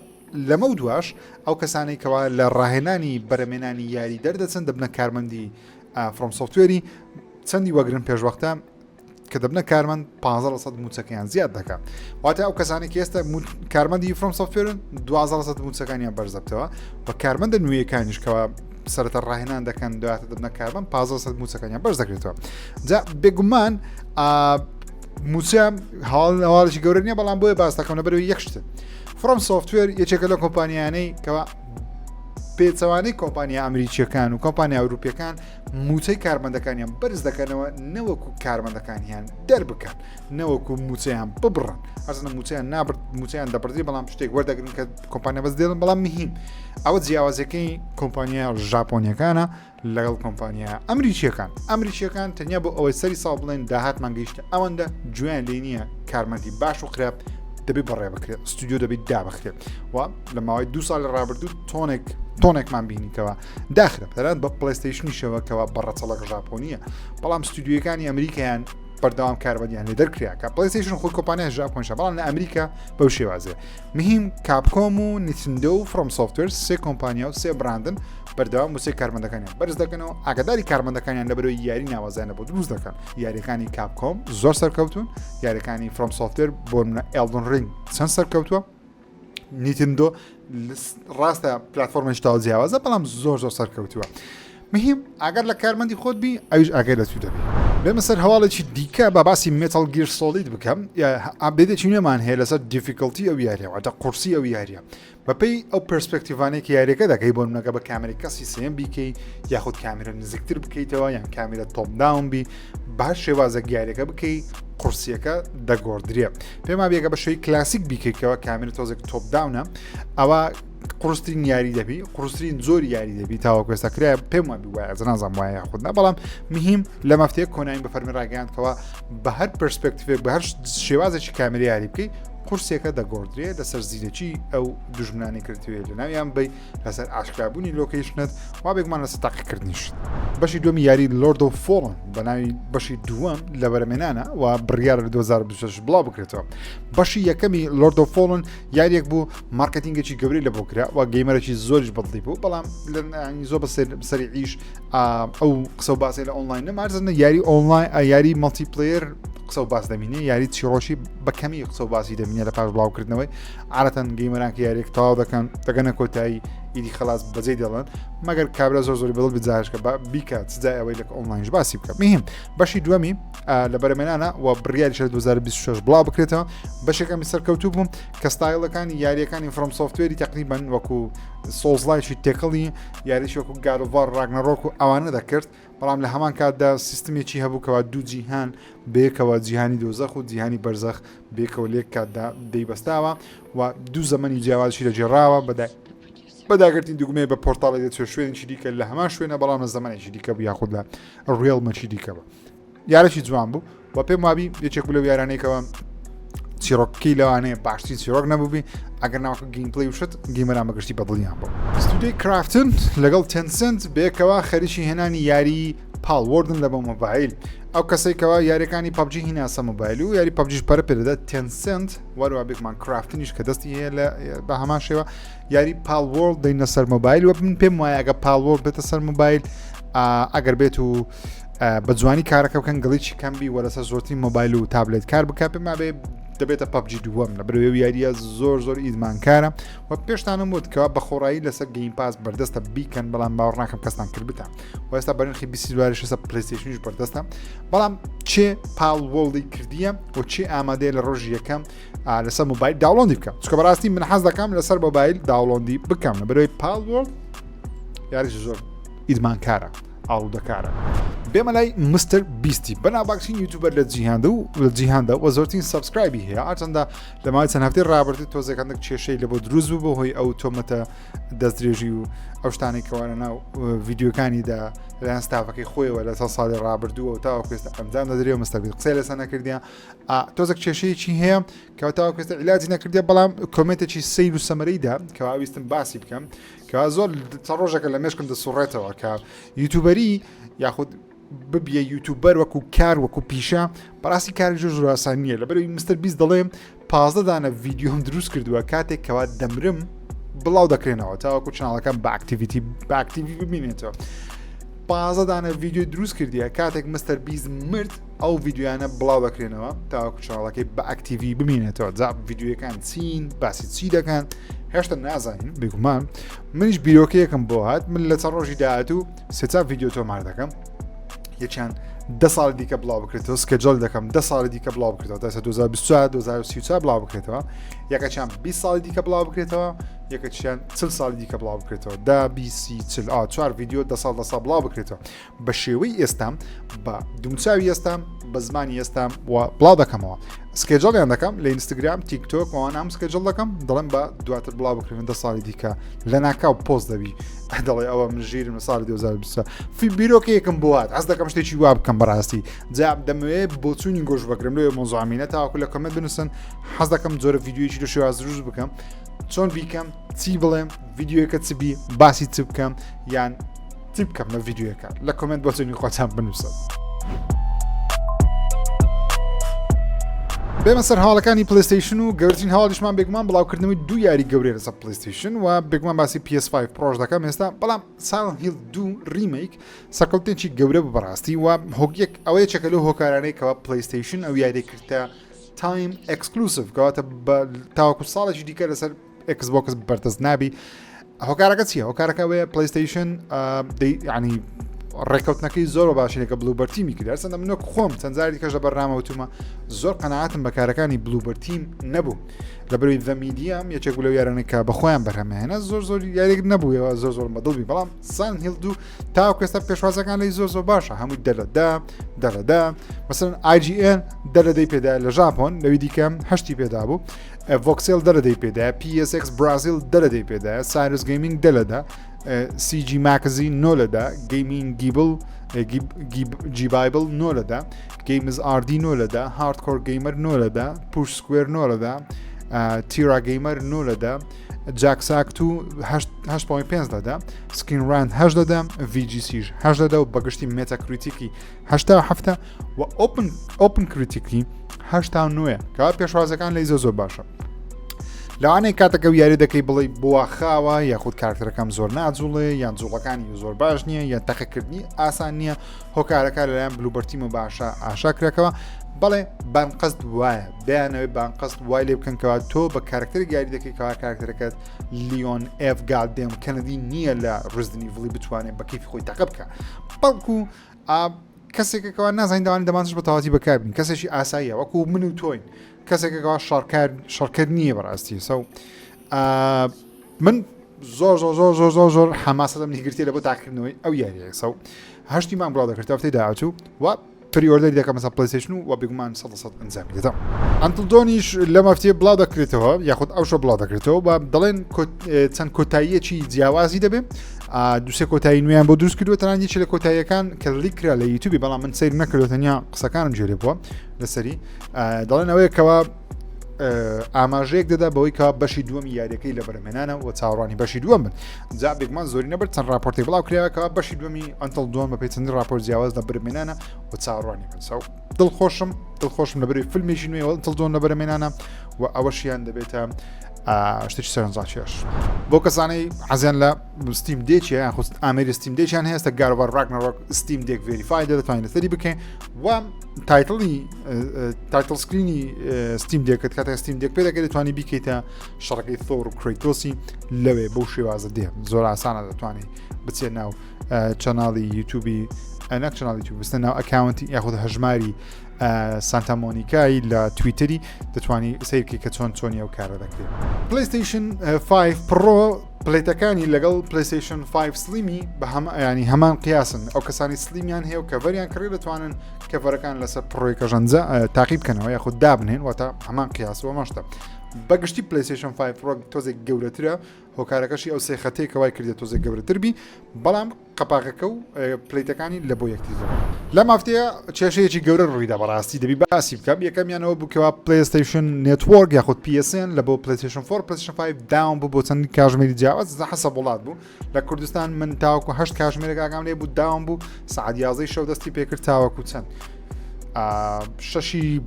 لەمەو دواش ئەو کەسانەی کەوا لە ڕاهێنانی بەرەمێنانی یاری دەردەچن دەبنە کارمەندی FromSoftware ی چەندی وەگرن پێشوەختە کە دەبنە کارمەند 15 لە سەد موچەکەیان زیاد دەکات واتە ئەو کەسانی کە ئێستا کارمەندی FromSoftware ن 12 لە سەد موچەکانیان بەرزەبتەوە و کارمەندە نوێیەکانیش کەوا سەرەتا ڕاهێنان دەکەن دواتە دەبنە کارمەند 15 سەد موچەکانیان بەرز دەکرێتەوە جا بێگومان موچە هەواڵ هەواڵێکی گەورە نییە بەڵام بۆیە باس دەکەم لەبەرەوەی یەک شتە FromSoftware یەکێکە لە کۆمپانیانەی کەوا پێچەوانەی کۆمپانیا ئەمریکیەکان و کۆمپانیا ئەوروپیەکان موچەی کارمەندەکانیان بەرز دەکەنەوە نەوەکو کارمەندەکانیان دەربکەن نەوەکو موچەیان ببڕن ئەزنە موچەیان نابرد موچەیان دەبڕدی بەڵام شتێک وەردەگرن کە کۆمپانیا بەس دێڵن بەڵام مهم ئەوە جیاوازەکەی کۆمپانیا ژاپۆنیەکانە لەگەڵ کۆمپانیا ئەمریکیەکان ئەمریکیەکان تەنیا بۆ ئەوەی سەری ساڵ بڵێن داهاتمان گەیشتە ئەوەندە گوێیان لێ نییە کارمەندی باش و خراپ دەبێت بەڕێ بکرێت ستودیۆ دەبێت دابخرێت و لە ماوەی دو ساڵ لە ڕابردوو تۆنێک تۆنێکمان بینیکەوە داخرا تەنانەت بە PlayStation یشەوە کەوا بە ڕەچەڵەک ژاپۆنیە بەڵام ستودیۆکانی ئەمریکایان بەردەوام کارمەندیان لێ دەرکرا کە PlayStation خۆی کۆمپانیای ژاپۆنشە بەڵام لە ئەمریکا بەو شێوازەیە مهم Capcom و Nintendo و FromSoftware سێ کۆمپانیا و سێ brand ن بەردەوام موچەی کارمەندەکانیان بەرز دەکەنەوە ئاگاداری کارمەندەکانیان لەبەرەوەی یاری ناوازانە بۆ دروست دەکەن یاریەکانی Capcom زۆر سەرکەوتون یاریەکانی FromSoftware بۆ Elden Ring چەند سەرکەوتووە Nintendo ڕاستە پلتفۆرمێکی تاو جیاوازە بەڵام زۆر زۆر سەرکەوتووە مهم ئاگەر لە کارمەندی خۆت بی ئەویش ئاگای لە تو دەبی بێمە سەر هەواڵێکی دیکە بە باسی Metal Gear Solid بکەم update ێکی نوێمان هەیە لەسەر difficulty ئەو یاریە واتە قورسی ئەو یاریە بەپێی ئەو perspective انەی کە یاریەکە دەکەی بۆ نمونەکە بە کامێرەی کەسی سێم بیکەی یاخود کامێرە نزیکتر بکەیتەوە یان کامێرە top down بی بە هەر شێوازێک یاریەکە بکەی قورسیەکە دەگۆڕدرێ پێما بێگە بە شێوەی کلاسیک بیکەیتەوە کامێرە تۆزێک top down ە ئەوە قورسترین یاری دەبی قورسترین زۆر یاری دەبی تاوەکو ئێستا کرایە پێم وابی وایە نازانم وایە یاخود نا بەڵام مهم لە مەفتەیە Konami بە فەرمی ڕاگەیاندکەوە بە هەر perspective ێک بە هەر شێوازێکی کامێرە یاری بکەی قورسێکە دەگۆڕدرێ لەسەر زیرەکی ئەو دوژمنانی کردوێ لە ناویان بی لەسەر ئاشکرابوونی location ت وا بێگومان لەسەر تاقیکردنیشت. بەشی دووەمی یاری Lords of Fallen بە ناوی بەشی دووەم لە بەرەمێنانە و بڕیارە لە 2026 بڵاو بکرێتەوە. بەشی یەکەمی Lords of Fallen یاریەک بوو marketing ێکی گەورەی لە بۆ کرا و gamer ێکی زۆریش بەدڵی بوو بەڵام زۆر بە سەریعیش ئەو قسە و باسەی لە ئۆنلاین نەمارزنە یاری ئۆنلاین یاری multiplayer قسە و باس دەمینێ یاری چیڕۆشی بە کەمی قسە و باسی دەمینێ لە پاش بڵاوکردنەوەی عادەتەن gamer ان کە یاریەک تەواو دەکەن دەگەنە کۆتایی ئیدی خلاص بەجێ دێڵن مەگەر کابرا زۆر زۆری بەدڵ بجاشکە بە بیکات سزای ئەوەی لە ئۆنلاینش باسی بکە مهم بەشی دووەمی لە بەرەمێنانە و بڕیاری 2026 بڵاو بکرێتەوە بەشێکەمی سەرکەوتوو بووم کە ستایلەکانی یاریەکانی FromSoftware ی تقریبان وەکو Souls-like ی تێکەڵی یاریش وەکو God of War Ragnarok و ئەوانە دەکرد بەڵام لە هەمان کاتدا سیستمێکی هەبوو کەوا دوو جیهان بەیەکەوە جیهانی دۆزەخ و جیهانی بەرزەخ بێکەوە لێک کاتدا دەیبەستاوە و دوو زەمەنی جیاوازشی دەگێڕاوە بەدا بەداگرتنی دوگمەیە بە portal ی دەچێت شوێنێکی دیکە لە هەمان شوێنە بەڵام لە زەمەنێکی دیکە بوو یاخود لە realm ێکی دیکە بوو یارێکی جوان بوو و پێم وابی یەکێک بوو لەو یارانەی کەەوە چیرۆکی لەوانەیە باشترین چیرۆک نەبووبی ئەگەر ناوەکە gameplay وشت gamer ان بەگشتی بەدڵیان بوو ستودیۆی Krafton لەگەڵ Tencent بێکەوە خەریکی هێنانی یاری Palworld ن لە بۆ مۆبایل ئەو کەسێکەوە یاریەکانی PUBG هیناسە مۆبایل و یاری PUBG یش پەرە پێدەدات Tencent وەروە بێکمان Krafton یش کە دەستی هەیە لە بە هەمان شێوە یاری Palworld دەینە سەر مۆبایل و من پێم وایە ئەگە Palworld بێتە سەر مۆبایل ئەگەر بێت و بە جوانی کارەکە بکەن glitch ی کەم بی وە لەسەر زۆرترین مۆبایل و تابلێت کار بکە پێم بێ دەبێتە PUBG دووەم لە برەوێ یاریە زۆر زۆر ئیدمانکارە و پێشتانم وت کەوا بە خۆڕایی لەسەر Game Pass بەردەستە بیکەن بەڵام باوەڕ ناکەم کەستان کردبتە و ئێستا بەرنخی 20 دلاریش لەسەر PlayStation یش بەردەستە بەڵام چێ Palworld ی کردیە و چێ ئامادەیە لە ڕۆژی یەکەم لەسەر مۆبایل download ی بکەم چکە بەڕاستی من حەز دەکەم لەسەر مۆبایل download ی بکەم لە بەرەوەی Palworld یاریش زۆر ئیدمانکارە ئاڵودەکارە. بێمە لای MrBeast ی بەناوبانگترین YouTuber لە جیهاندا و لە جیهاندا و زۆرترین subscribe ی هەیە ئاچەندە لە ماوەی چەند هەفتەی ڕابردوو تۆزێک هەندێک کێشەی لە بۆ دروست بوو بۆ هۆی ئەو تۆمەتە دەستدرێژی و ئەو شتانەی کەوا لە ناو ڤیدیۆکانیدا لەلایەن ستافەکەی خۆیەوە لە چەند ساڵی ڕابردووە و تاوەکو ئێستا ئەنجام دەدرێ و MrBeast قسەی لەسەر نەکردیە تۆزێک کێشەیەکی هەیە کە تاوەکو ئێستا عیلاجی نەکردیە بەڵام comment ێکی سەیر و سەمەرەیدا کەوا ویستم باسی بکەم کە زۆر چەند ڕۆژێکە لە مێشکم دەسوڕێتەوە کە YouTuber ی یاخود ببیە YouTuber وەکو کار وەکو پیشە بەڕاستی کاری زۆر زۆر ئاسان نییە لەبەرەوەی MrBeast دەڵێ 15 دانە ڤیدیۆم دروست کردووە کاتێک کەوا دەمرم بڵاو دەکرێنەوە تاوەکو channel ەکەم بە activity بە active ی ببینێتەوە 15 دانە ڤیدیۆی دروست کردیە کاتێک MrBeast مرد ئەو ڤیدیۆیانە بڵاو دەکرێنەوە تاوەکو channel ەکەی بە active ی بمینێتەوە جا ڤیدیۆیەکان چین باسی چی دەکەن هێشتا نازانین بێگومان منیش بیرۆکەیەکم بۆ هات من لە چەند ڕۆژی داهاتوو سێ ڤیدیۆ تۆمار دەکەم یەکیان دە ساڵی دیکە بڵاو بکرێتەوە schedule دەکەم دە ساڵی دیکە بڵاو بکرێتەوە تا 2024 2034 بڵاو بکرێتەوە یەکەچیان 20 ساڵی دیکە بڵاو بکرێتەوە. یەکەکیان چل ساڵی دیکە بڵاو بکرێتەوە دا بیسی چل ئا چوار ڤیددیو دە ساڵ دە ساڵ بڵاو بکرێتەوە بە شێوەی ئێستام بە دومچوی ئێستام بە زمانی ئێستام و بڵاو دەکەمەوە schedule یان دەکەم لە ئینستاگرام تیکتۆک ئەوانام schedule دەکەم دەڵێم بە دواتر بڵاو بکرێن دە ساڵی دیکە لە ناکاو پۆست دەبی دەڵێ ئەوە من ژیرم لە ساڵی 2020 فی بیرۆکەیەکم بوات حەز دەکەم شتێکی وا بکەم بەڕاستی جا دەمەوێت بۆچوونی گۆش بکرم لێ مۆزامینە تاوەکو لە comment بنووسن حەز دەکەم جۆرە ڤیدیۆیەکی لە شێواز دروست بکەم چۆن بیکەم چی بڵێم ڤیدیۆیەکە چ بی باسی چ بکەم یان چی بکەم لە ڤیدیۆیەکە لە comment بۆچوونی خۆتان بنووسن. بێمە سەر هەواڵەکانی پلیستیشن و گەورترین هەواڵیشمان بێگومان بڵاوکردنەوەی دوو یاری گەورەی لەسەر پلیستیشن و بێگومان باسی PS5 Pro ش دەکەم ئێستا بەڵام Silent Hill دوو remake سەرکەوتنێکی گەورە بوو بەڕاستی و هۆکیەک ئەوە یەکێکە لەو هۆکارانەی کەوا پلیستیشن ئەو یاری کردە time exclusive کەواتە تاوەکو ساڵێکی دیکە لەسەر ئێکس بۆکس بەردەست نابی هۆکارەکە چییە هۆکارەکە ئەوەیە پلیستیشن ینی ڕێککەوتنەکەی زۆر بە باشی لەگە Bloober Team ی کرد هەرچەندە من وەک خۆم چەند جاری دیکەش لە بەرنامە وتومە زۆر قەناعەتم بە کارەکانی Bloober Team نەبوو لەبەروی The Medium یەکێک بوو لەو یارانەی کە بە خۆیان بەرهەمهێنا زۆر زۆر یاریێک نەبوویەوە زۆر زۆر بەدڵبی بەڵام Silent Hill دوو تاوەکو ئێستا پێشوازەکان لی زۆر زۆر باشە هەمووی دە لە دە دە لە دە مەسەن IGN دە لە دەی پێدا لە ژاپۆن لەوی دیکە هەشتی پێدا بوو Voxel دە لە دەی پێدا PSX Brazil دە لە دەی پێدا Serious Gaming دە لە دە CG Magazine نۆ لە دە Gaming گیبل G Bible نۆ لە دە Games RD نۆ لە دە Hardcore Gamer نۆ لە دە Push Square نۆ لە دە Tera Gamer نۆ لە دە Jack Sack 2 8.5 دەدا Screen Rant هەش دەدا VGC ش هەش دەدا و بەگشتی Metacritic ی 87 و Open OpenCritic ی 89 کەوا پێشوازەکان لی زۆر زۆر باشە لەوانەیە کاتەکە و یاری دەکەی بڵێ بووە خاوە یاخود کارکتەرەکەم زۆر ناجوڵێ یان جوڵەکانی زۆر باش نییە یان تەقەکردنی ئاسان نییە هۆکارەکە لەلایەن Bloober Team و باشە ئاشا کرێکەوە بەڵێ بانقەست وایە بیانەوەی بانقەست وای لێ بکەن کەوا تۆ بە کارکتەر یاری دەکەی کەوا کارکتەرەکەت لیۆن ئێف goddamn کەنەدی نییە لە Resident Evil ی بتوانێت بە کەیفی خۆی تەقە بکە بەڵکو کەسێکەکەەوە نازانین داوان دەمانش بە تەواتی بەکاربین کەسێکی ئاساییە وەکو من و تۆین کەسێکەکەەوە شەڕکار شەڕکەر نییە بەڕاستی سە من زۆر زۆر زۆر زۆر زۆر زۆر حەماسەتم نگرتی لە بۆ تاکردنەوەی ئەو یاریە سە هەشتی مان بڵاو دەکرد هەفتەی داهاتوو و pre-order ی دەکەم مەسا پلیستیشن و و بێگومان سە سەد ئەنجامی دەدەم. Until Dawn یش لەم هەفتەیە بڵاو دەکرێتەوە یاخود ئەو شۆ بڵاو دەکرێتەوە بە دەڵێن چەند کۆتاییەکی جیاوازی دەبێ دوسێ کۆتایی نوێیان بۆ دروست کردووە تەنان یەکی لە کۆتاییەکان کە leak کرا لە یوتیوبی بەڵام من سەیر نەکردو تەنیا قسەکانم گوێ لێ بووە لەسەری دەڵێن ئەوەیە کەوا ئاماژەیەک دەدا بەوەی کە بەشی دووەمی یاریەکەی لە بەرەمێنانە و چاوەڕوانی بەشی دووەم بن جا بێگومان زۆری نەبرد چەند راپۆرتی بڵاو کراوە بەشی دووەمی Until Dawn بە پێی چەندین راپۆرت جیاواز لە بەرمێنانە و چاوەڕوانی بن سەو دڵخۆشم دڵخۆشم لەبەری فیلمێکی نوێ Until Dawn لە بەرەمێنانە و ئەوەشیان دەبێتە شتێکی سەرنجڕاکێش بۆ کەسانەی حەزیان لە Steam Deck ی یان خست ئامێری Steam Deck یان هێستا God of War Ragnarok Steam Deck verify دەتوانین لەسەری بکەین و title ی title screen ی Steam Deck ت کاتێک Steam Deck پێ دەکەێت دەتوانی بیکەیتە شەڕەکەی ثۆر و کرەیتۆسی لەوێ بەو شێوازە دێ زۆر ئاسانە دەتوانانی بچێت ناو channel ی یوتیوبی نەک channel ی یوتیوب بستە ناو account ی یاخود هەژماری سانتا مۆنیکای لە تویتری دەتوانی سیرکی کە چۆن چۆنی ئەو کارە دەکرێت پلیستیشن 5 Pro plate ەکانی لەگەڵ پلیستیشن 5 Slim ی بە هەم ینی هەمان قیاسن ئەو کەسانی Slim یان هەیە و cover یان کڕی دەتوانن cover ەکان لەسەر Pro ی کەژەنجە تاقی بکەنەوە یاخود دابنێن واتە هەمان قیاسەوە مەشتە بەگشتی پلیستیشن 5 Pro تۆزێک گەورەترە هۆکارەکەشی ئەو سێ خەتەیە کە وای کردێت تۆزێک گەورەتر بی بەڵام قەپاغەکە و plate ەکانی لە بۆ یەکتری دەبن. لەم هەفتەیە کێشەیەکی گەورە ڕوویدا بەڕاستی دەبی باسی بکەم یەکەمیانەوە بوو کەوا پلەیستەیشن Network یاخود PSN لە بۆ پلەیستەیشن 4 پلەیستەیشن 5 down بوو بۆ چەند کاژمێری جیاواز حەسەب وڵات بوو لە کوردستان من تاوەکو هەشت کاژمێرێک ئاگام لێ بوو down بوو سعات یازدەی شەو دەستی پێکرد تاوەکو چەند شەشی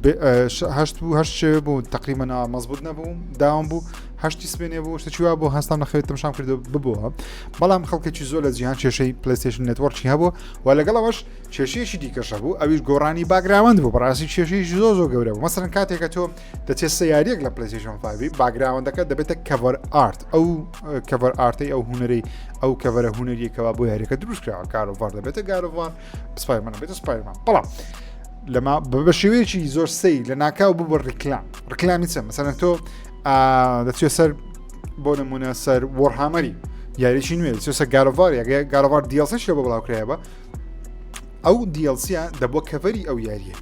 هەشت بوو هەشت شێوێ بوو تقریبا مەزبوط نەبوو down بوو هەشتی سپێنێ بوو شتێکی وا بوو هەستام لە خەوێت تەمشام کردو ببووە بەڵام خەڵکێکی زۆر لە جیهان کێشەی پلیستیشن Network ی هەبوو و لەگەڵەوەش کێشەیەکی دیکەش هەبوو ئەویش گۆڕانی background بوو بەڕاستی کێشەیەکی زۆر زۆر گەورە بوو مەسەلەن کاتێکە تۆ دەچێت سەیاریەک لە پلیستیشن 5 background ەکە دەبێتە cover art ئەو cover art ەی ئەو هوەرەی ئەو cover ە هوەریەکەوە بۆ یاریەکە دروستکراوە God of War دەبێتە God of War سپایرمان دەبێتە سپایرمان بەڵام لەما بە شێوەیەکی زۆر سەی لە ناکاو بوو بە ڕیکلام ڕیکلامی چە مەسەلەن تۆ دەچێت سەر بۆ نمونە سەر Warhammer ی یاریی نوێ چێسە God of War یاگە God of War DLC ش لە بۆ بڵاوکرایە بە ئەو DLC ە دەبووە cover ی ئەو یاریە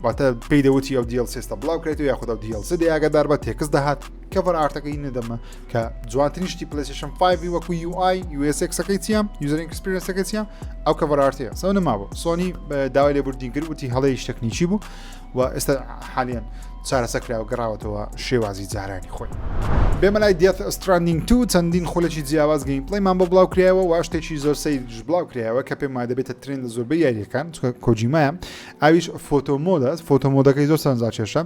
واتە پێی دەوتی ئەو DLC ستە بڵاو کرێتەوە یاخود ئەو DLC دەیاگەدار بە تێکس دەهات cover art ەکەی نەدەمە کە جوانترین شتی PlayStation 5 وەکو UI UX ەکەی چیە user experience ەکەی چیە ئەو cover art ەیە سەو نەمابوو سۆنی داوای لێبوردین کرد وتی هەڵەیەکی تەکنیکی بوو و ئێستا حالیان چارەسە کرا و گەڕاوەتەوە شێوازی جارانی خۆی. بێمە لای Death Stranding 2 چەندین خولێکی جیاواز gameplay مان بۆ بڵاو کرایەوە و شتێکی زۆر سەیریش بڵاو کرایەوە کە پێم وایە دەبێتە trend لە زۆربەی یاریەکان چونکە کۆجیمایە ئەویش photo mode ە photo mode ەکەی زۆر سەرنجڕاکێشە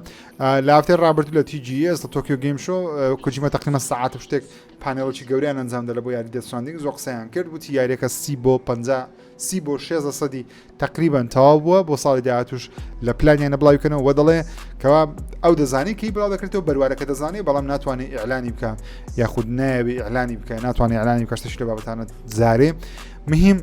لە هەفتەی ڕابردوو لە TGS لە Tokyo Game Show کۆجیما تقریبا سەعات و شتێک panel ێکی گەوریان ئەنجامدا لە بۆ یاری Death Stranding زۆر قسەیان کرد وتی یاریەکە سی بۆ 50 سی بۆ شێزە سەدی تقریبان تەواو بووە بۆ ساڵی داهاتوش لە پلانیانە بڵاوی کەنەوە وە دەڵێ کەوا ئەو دەزانێت کەی بڵاو دەکرێتەوە بەروارەکە دەزانێت بەڵام ناتوانێت ئیعلانی بکە یاخود نایەوێ ئیعلانی بکە ناتوانێت ئیعلانی بکە شتێکی لە بابەتانە زارێ مهم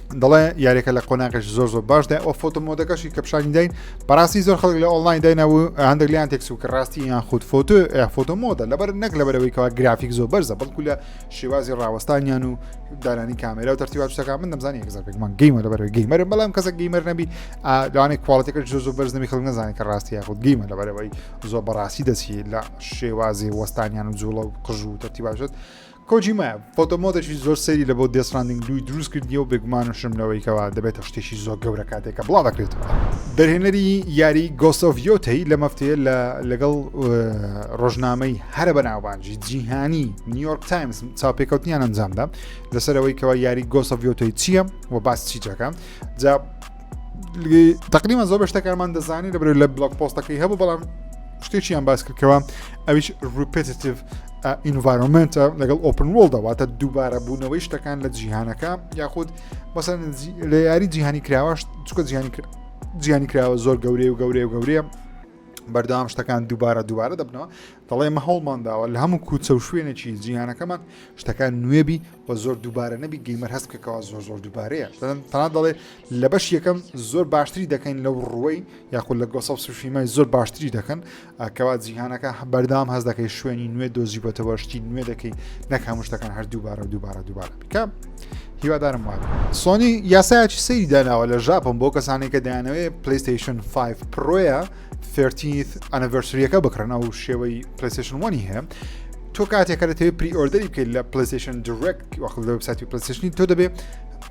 دەڵێ یاریەکە لە قۆناغێک زۆر زۆر باشدا ئەو photo mode ەکەشی کە پیشانی داین بەڕاستی زۆر خەڵک لە ئۆنلاین داینەوە هەندێک لیان تێکس و کە ڕاستی یان خود photo photo mode ە لەبەر نەک لەبەرەوەی کەوا گرافیک زۆر بەرزە بەڵکو لە شێوازی ڕاوەستانیان و دانانی کامێرا و تەرتیبات شتەکان من دەمزانی یەک زار بێگومان gamer ە لەبەرەوەی gamer م بەڵام کەسە gamer نەبی لەوانەیە quality ەکە زۆر زۆر بەرز نەبی خەڵک نەزانێت کە ڕاستی یاخود game ە لەبەرەوەی زۆر بەڕاستی دەچی لە شێوازی وەستانیان و جوڵە و قژ و تەرتیبات شت کۆجیمایە photo mode ێکی زۆر سەیری لە بۆ Death Stranding دووی دروست کردیە و بێگومانشم لەوەی کەوا دەبێتە شتێکی زۆر گەورە کاتێک کە بڵاو دەکرێتەوە. دەرهێنەری یاری Ghost of Yotei لەم هەفتەیە لە لەگەڵ ڕۆژنامەی هەرە بەناوبانجی جیهانی New York Times چاوپێکەوتنیان ئەنجامدا لەسەر ئەوەی کەوا یاری Ghost of Yotei چییە و باس چی دەکە جا تقریبا زۆر شتەکانمان دەزانین لەبەر لە blog post ەکەی هەبوو بەڵام شتێکیان باس کردەوە ئەویش repetitive environment ە لەگەڵ open world ە واتە دووبارە بوونەوەی شتەکان لە جیهانەکە یاخود مەسەن لە یاری جیهانی کراوەش چکە جیهانی جیهانی کراوە زۆر گەورەی و گەورەی و گەورەیە بەردەوام شتەکان دووبارە دووبارە دەبنەوە دەڵێ مە هەوڵمان داوە لە هەموو کوچە و شوێنێکی جیهانەکەمان شتەکان نوێبی و زۆر دووبارە نەبی gamer هەست بکەکەوە زۆر زۆر دووبارەیە تەنان دەڵێ لە بەش یەکەم زۆر باشتری دەکەین لەو ڕووەی یاخود لە Ghost of Tsushima ی زۆر باشتری دەکەن کەوا جیهانەکە بەردەوام هەست دەکەی شوێنی نوێ دۆزیبەتەوە شتی نوێ دەکەی نەک هەموو شتەکان هەر دووبارە و دووبارە دووبارە بکە هیوادارم وابێ سۆنی یاسایەکی سەیری داناوە لە ژاپۆن بۆ کەسانێک کە دەیانەوێت PlayStation 5 Pro یە 13th anniversary ەکە بکڕن ئەو شێوەی PlayStation 1 هەیە تۆ کاتێک کە دەتەوێت pre-order ی بکەیت لە PlayStation Direct وەخت لە وبسایتی PlayStation ی تۆ دەبێت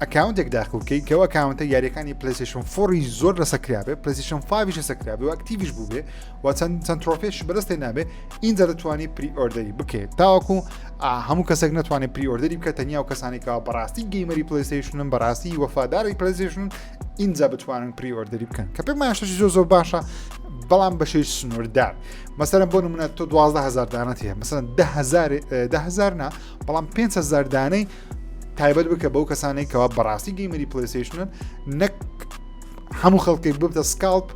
account ێک داخل بکەیت کەەوە account ە یاریەکانی PlayStation 4 زۆر لەسە کرابێ PlayStation 5 لەسە کرابێ و active یش بوو بێ و چەند چەند trophy ش بەدەستێ نابێ ئینجا دەتوانی pre-order ی بکەیت تاوەکو هەموو کەسێک نتوانێت pre-order ی بکە تەنیا و کەسانێکەوە بەڕاستی gamer ی PlayStation ن بەڕاستی وەفاداری PlayStation ئینجا بتوانن pre-order ی بکەن کە پێم شتێکی زۆر زۆر باشە بەڵام بەشەی سنووردار مەسەرم بۆ نمونە تۆ 12000 دانەت هەیە مەسەن 10000 نا بەڵام 5000 دانەی تایبەت بکە بەو کەسانەی کەوا بەڕاستی gamer ی PlayStation ن نەک هەموو خەڵکێک ببتە scalp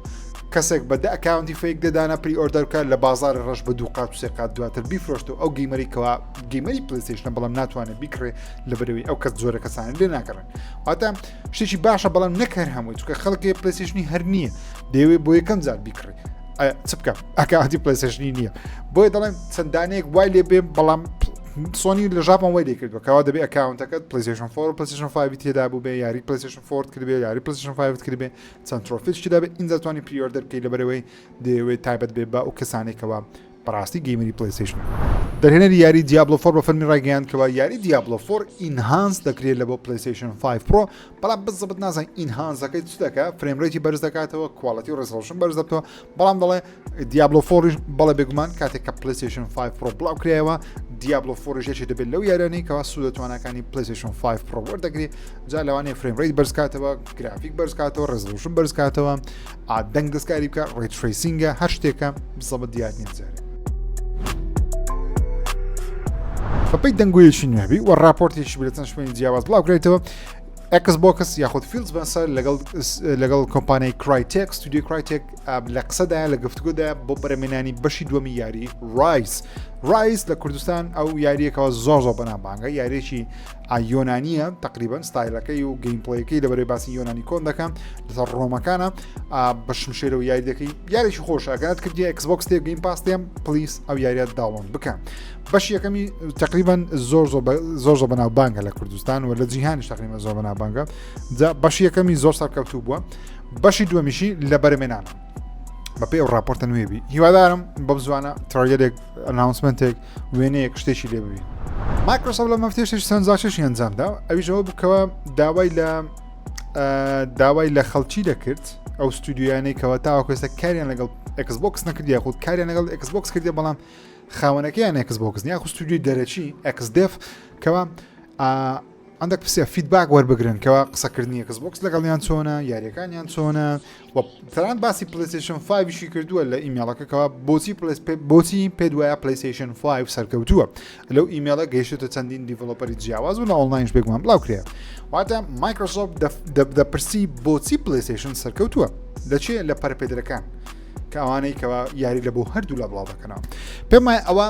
کەسێک بە دە account ی fake دەدانە pre-order بکات لە بازاری ڕەش بە دوو قات و سێ قات دواتر بیفرۆشت و ئەو gamer ی کەوا gamer ی PlayStation ە بەڵام ناتوانێت بیکڕێ لە بەرەوەی ئەو کەس جۆرە کەسانە لێ ناکڕن واتە شتێکی باشە بەڵام نەک هەر هەمووی چونکە خەڵکی PlayStation ی هەر نییە دەیەوێت بۆ یەکەم جار بیکڕێ چ بکەم account ی PlayStation ی نییە بۆیە دەڵێن چەندانەیەک وای لێ بێ بەڵام سۆنی لە ژاپۆن وای لێ کردووە کەوا دەبێ account ەکەت PlayStation 4 و PlayStation 5 تێدا بوو بێ یاری PlayStation 4 کردبێ یاری PlayStation 5 کردبێ چەند trophy ش تێدا بێ ئینجا توانی pre-order بکەیت لەبەرەوەی دەیەوێت تایبەت بێ بە ئەو کەسانێکەوە بەڕاستی gamer ی PlayStation دەرهێنەری یاری Diablo 4 بە فەرمی ڕایگەیاند کەوا یاری Diablo 4 enhance دەکرێت لە بۆ PlayStation 5 Pro بەڵام بزەبت نازانین enhance ەکەی چ دەکات frame rate ی بەرز دەکاتەوە quality و resolution بەرز دەبێتەوە بەڵام دەڵێ Diablo 4 یش بەڵێ بێگومان کاتێک کە PlayStation 5 Pro بڵاو کرایەوە Diablo 4 یش یەکێ دەبێت لەو یارانەی کەوا سوود لە تواناکانی PlayStation 5 Pro وەردەگرێت جا لەوانەیە frame rate بەرزکاتەوە گرافیک بەرزکاتەوە resolution بەرزکاتەوە دەنگ دەستکاری بکە ray tracing ە هەر شتێکە بزەبت دیار نییە جارێ. بەپێی دەنگۆیەکی نوێبی و راپۆرتێکی لە چەند شوێنی جیاواز بڵاوکرێتەوە Xbox یاخود فیل سپێنسەر لەگەڵ لەگەڵ کۆمپانیای Crytek ستودیۆی Crytek لە قسەدایە لە گفتوگۆدا بۆ بەرەمێنانی بەشی دووەمی یاری Ryse. Ryse لە کوردستان ئەو یاریەکەوە زۆر زۆر بەنابانگە یاریێکی یۆنانیە تقریبا ستایلەکەی و gameplay ەکەی لەبەرەی باسی یۆنانی کۆن دەکەم لەسەر ڕۆمەکانە بە شمشێرەوە یاری دەکەی یاریی خۆش ئەگەرت کردی Xbox تێ Game Pass تێم please ئەو یاریە download بکە بەش یەکەمی تقریبا زۆر زۆر زۆر بەناوبانگە لە کوردستان و لە جیهانیش تقریبا زۆر بەناوبانگە جا بەشی یەکەمی زۆر سەرکەوتوو بووە بەشی دووەمیشی لە بەرەمێنانە بەپێ ئەو راپۆرتە نوێبی هیوادارم بەم زوانە trailer ێک announcement ێک وێنەیەک شتێکی لێ ببین مایکرۆسۆفت لە مەفتێشتێکی سەرنجڕاکێشی ئەنجامدا ئەویشەوە بکەوە داوای لە داوای لە خەڵکی دەکرد ئەو ستودیۆیانەی کەەوە تاوەکو ئێستا کاریان لەگەڵ Xbox نەکرد یاخود کاریان لەگەڵ Xbox کردی بەڵام خاوەنەکەیان Xbox یاخود ستودیۆی دەرەکی XDev کەوا هەندێک پرسیار feedback وەربگرن کەوا قسەکردنی Xbox لەگەڵیان چۆنە یاریەکانیان چۆنە و تەنانەت باسی PlayStation 5 شی کردووە لە ئیمێڵەکە کەوا بۆچی بۆچی پێ دوایە PlayStation 5 سەرکەوتووە لەو ئیمێڵە گەیشتە چەندین developer ی جیاواز و لە ئۆنلاینش بێگومان بڵاو کرێ واتە مایکرۆسۆفت دەپرسی بۆچی PlayStation سەرکەوتووە لە چێ لە پەرپێدرەکان کە ئەوانەی کەوا یاری لە بۆ هەردوو لە بڵاو دەکەنەوە پێم وایە ئەوە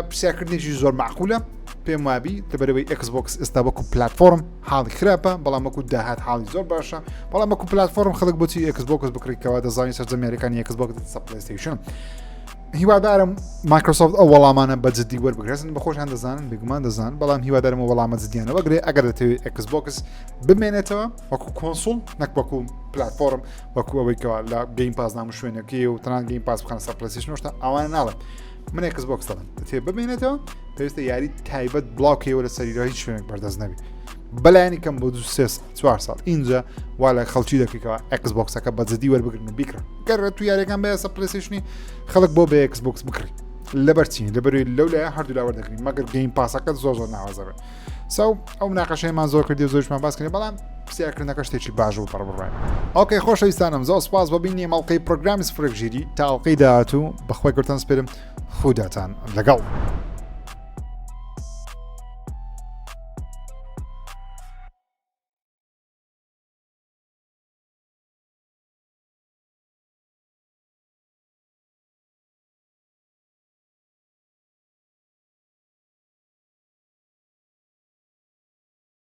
پرسیارکردنێکی زۆر معقولە پێم وابی لەبەرەوەی Xbox ئێستا وەکو پلتفۆرم حاڵی خراپە بەڵام وەکو داهات حاڵی زۆر باشە بەڵام وەکو پلتفۆرم خەڵک بۆچی Xbox بکڕیکەوە دەزانانی سەرجەم یاریەکانی Xbox PlayStation هیوادارم مایکرۆسۆفت ئەو وەڵامانە بە جددی وەربگرێن بە خۆشیان دەزانن بێگومان دەزان بەڵام هیوادارم وەڵامە جدیانە وەگرێ ئەگەر دەتەوێت Xbox بمێنێتەوە وەکو console نەک وەکو پلتفۆرم وەکو ئەوەی کەوا لە Game Pass نام شوێنەکەی و تەنان Game Pass بخەنە سەر PlayStation شتا ئەوانە ناڵێم من Xbox دەڵێم دەتێ بمێنێتەوە پێویستە یاری تایبەت بڵاوکەیەوە لە سەریرا هیچ شوێنێک بەردەست نەبی بەلایانی کەم بۆ دو سێ چوار ساڵ اینجا وا لە خەڵکی دەکەیتەوە Xbox ەکە بە جدی وەربگرن و بیکڕن گەر تو یاریەکان بە سە PlayStation ی خەڵک بۆ بە Xbox بکڕی لەبەر چی لەبەروی لەو لایە هەردوو لا وەردەگری مەگەر Game Pass ەکە زۆر زۆر ناوازە بێت so ئەو مناقەشەیەمان زۆر کردی و زۆرشمان باس کردی بەڵام پرسیارکردنەکە شتێکی باش بوو پەڕبڕای okay خۆشەویستانم زۆر سپاس بۆ بینی مەڵقەی پرۆگرامی سفرێک ژیری تا ئەڵقەی داهاتوو بەخوای گەورەتان سپێرم خوداتان لەگەڵ.